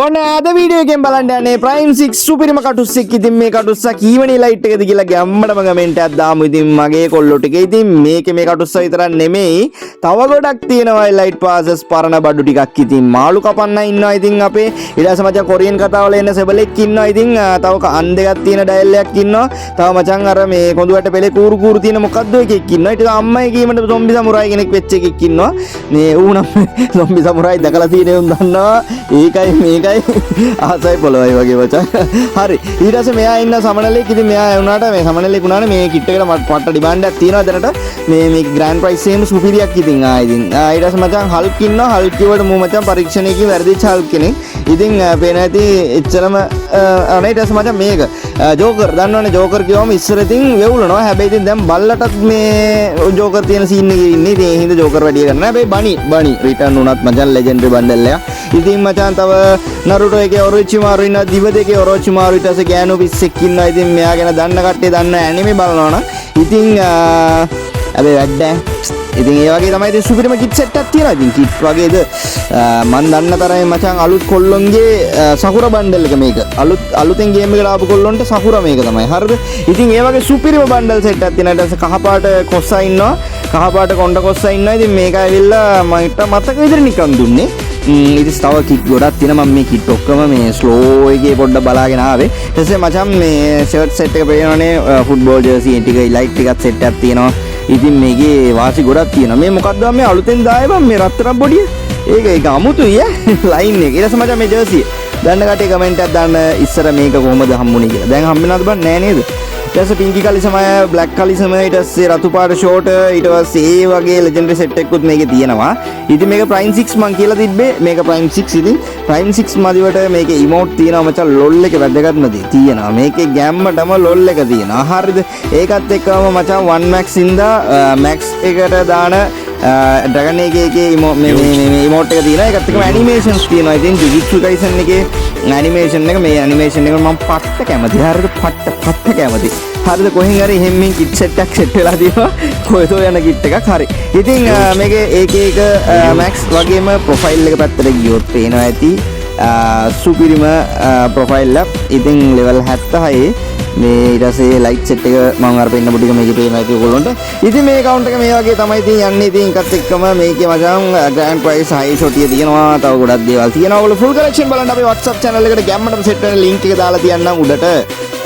ඔන්න අද වීඩියෝ එකෙන් බලන්න යන්නේ ප්‍රයිම් 6 සුපිරිම කටුස්සෙක්. ඉතින් මේ කටුස්ස කීවනි ලයිට් එකද කියලා ගැම්මටම කමෙන්ට් එකක් දාමු. ඉතින් මගේ කොල්ලෝ ටික, ඉතින් මේකේ මේ කටුස්ස විතරක් නෙමෙයි, තව ගොඩක් තියෙනවා ලයිට් පාසස් පරණ බඩු ටිකක්. ඉතින් මාළු කපන්න ඉන්නවා. ඉතින් අපේ ඊට පස්සේ මචං කොරියන් කතාවල එන සෙබලෙක් ඉන්නවා. ඉතින් තව අන් දෙකක් තියෙන ඩයල් එකක් ඉන්නවා. තව මචං අර මේ කොඳු වැට පෙලේ කූරු කූරු තියෙන මොකද්ද එකෙක් ඉන්නවා. ඊට පස්සේ අම්මයි කීමට සොම්බි සමුරායි කෙනෙක් වෙච්ච එකෙක් ඉන්නවා. මේ ඌ නම් සොම්බි සමුරායි දැකලා තියෙන උන් දන්නවා. ඒකයි මේකයි ආසයි පොළොවයි වගේ මචං. හරි, ඊට පස්සේ මෙයා ඉන්න සමනලෙක්. ඉතින් මෙයා වුණාට මේ සමනලෙක් වුණානේ මේ කිට් එකට මට පට්ට ඩිමාන්ඩ් එකක් තියෙනවා දැනට. මේ මේ ග්‍රෑන්ඩ් ප්‍රයිස් එකේම සුපිරියක්. ඉතින් ආ ඉතින් ඊට පස්සේ මචං හල්ක් ඉන්නවා. හල්ක් කිව්වට මූ මචං පරීක්ෂණයකින් වැරදිච්ච හල්ක් කෙනෙක්. ඉතින් පේන ඇති එච්චරම අනේ. ඊට පස්සේ මචං මේක ජෝකර් දන්නවනේ. ජෝකර් කිව්වම ඉස්සර ඉතින් වෙවුලනවා. හැබැයි ඉතින් දැන් බල්ලටත් මේ ජෝකර් තියෙන සීන් එකේ ඉන්නේ. ඉතින් ඒ හින්දා ජෝකර් වැඩි කරන්න. හැබැයි බනි බනි රිටර්න් වුණත් මචං ලෙජෙන්ඩරි බන්ඩල් එකක්. ඉතින් මචං තව නරුටෝ එකේ ඔරොචිමාරු ඉන්නවා. දිව දෙකේ ඔරොචිමාරු. ඊට පස්සේ ගෑනු පිස්සෙක් ඉන්නවා. ඉතින් මෙයා ගැන දන්න කට්ටිය දන්න, ඇනිමේ බලනවා නම්. ඉතින් හැබැයි වැඩ නෑ. ඉතින් ඒ වගේ තමයි. ඉතින් සුපිරිම කිට් සෙට් එකක් තියෙනවා. ඉතින් කිට් වගේද මන් දන්න තරමේ මචං අලුත් කොල්ලොන්ගේ සකුර බන්ඩල් එක මේක. අලුත් අලුතෙන් ගේම් එකට ආපු කොල්ලොන්ට සකුර මේක තමයි. හරිද? ඉතින් ඒ වගේ සුපිරිම බන්ඩල් සෙට් එකක් තියෙනවා. ඊට පස්සේ කහ පාට කොස්සා ඉන්නවා. කහ පාට කොණ්ඩ කොස්සා ඉන්නවා. ඉතින් මේක ඇවිල්ලා මට මතක විදිහට නිකන් දුන්නේ. ඊට පස්සේ තව කිට් ගොඩක් තියෙනවා. මම මේ කිට් ඔක්කොම මේ ස්ලෝ එකේ පොඩ්ඩක් බලාගෙන ආවේ. ඊට පස්සේ මචං මේ ෂර්ට් සෙට් එක පේනවනේ, ෆුට්බෝල් ජර්සි ටික, ලයිට් ටිකක් සෙට් එකක් තියෙනවා. ඉතින් මේකේ වාසි ගොඩක් තියෙනවා. මේ මොකද්ද මේ අලුතෙන් දායේ බං මේ රත්තරන් බොඩිය? ඒක ඒක අමුතුයි ඈ ලයින් එක. ඊට පස්සේ මචං මේ ජර්සි දන්න කට්ටිය කමෙන්ට් එකක් දාන්න ඉස්සර මේක කොහොමද හම්බුනේ කියලා. දැන් හම්බෙනවද බං? නෑ නේද? ඊට පස්සේ පින්කි කලිසම, බ්ලැක් කලිසම, ඊට පස්සේ රතු පාට ෂෝට්, ඊට පස්සේ ඒ වගේ ලෙජෙන්ඩරි සෙට් එකකුත් මේකේ තියෙනවා. ඉතින් මේක ප්‍රයිම් 6 මං කියලා තිබ්බේ. මේක ප්‍රයිම් 6. ඉතින් ප්‍රයිම් 6 මදිවට මේකේ ඉමෝට් තියෙනවා මචං. ලොල් එක වැදගත්ම දේ තියෙනවා. මේකේ ගැම්මටම ලොල් එක තියෙනවා. හරිද? ඒකත් එක්කම මචං 1 මැක්ස් ඉඳා මැක්ස් එකට දාන ඩ්‍රැගන් එකේ එකේ ඉමෝ මේ මේ මේ ඉමෝට් එක තියෙනවා. ඒකත් එක්කම ඇනිමේෂන්ස් තියෙනවා. ඉතින් ජුජුට්සු කයිසන් එකේ ඇනිමේෂන් එක, මේ ඇනිමේෂන් එක මම පට්ට කැමති. හරිද? පට්ට පට්ට කැමති. හරිද? කොහෙන් හරි එහෙම මෙන් කිට් සෙට් එකක් සෙට් වෙලා තියෙනවා. කොහෙතෝ යන කිට් එකක්. හරි. ඉතින් මේකේ ඒක එක මැක්ස් වගේම ප්‍රොෆයිල් එක පැත්තට ගියොත් පේනවා ඇති සුපිරිම ප්‍රොෆයිල් එකක්. ඉතින් ලෙවල් 76 මේ ඊට පස්සේ ලයිට් සෙට් එක මම අර පෙන්නපු ටික මේකේ පේනවා ඇති ඔයගොල්ලන්ට. ඉතින් මේ ඇකවුන්ට් එක මේ වගේ තමයි ඉතින් යන්නේ. ඉතින් එකත් එක්කම මේකේ මචං ග්‍රෑන්ඩ් ප්‍රයිස් හයි ෂොටිය තියෙනවා. තව ගොඩක් දේවල් තියෙනවා. ඔයගොල්ලෝ ෆුල් කලෙක්ෂන් බලන්න අපේ WhatsApp channel එකට ගැම්මටම සෙට් වෙන ලින්ක් එක දාලා තියන්නම් උඩට.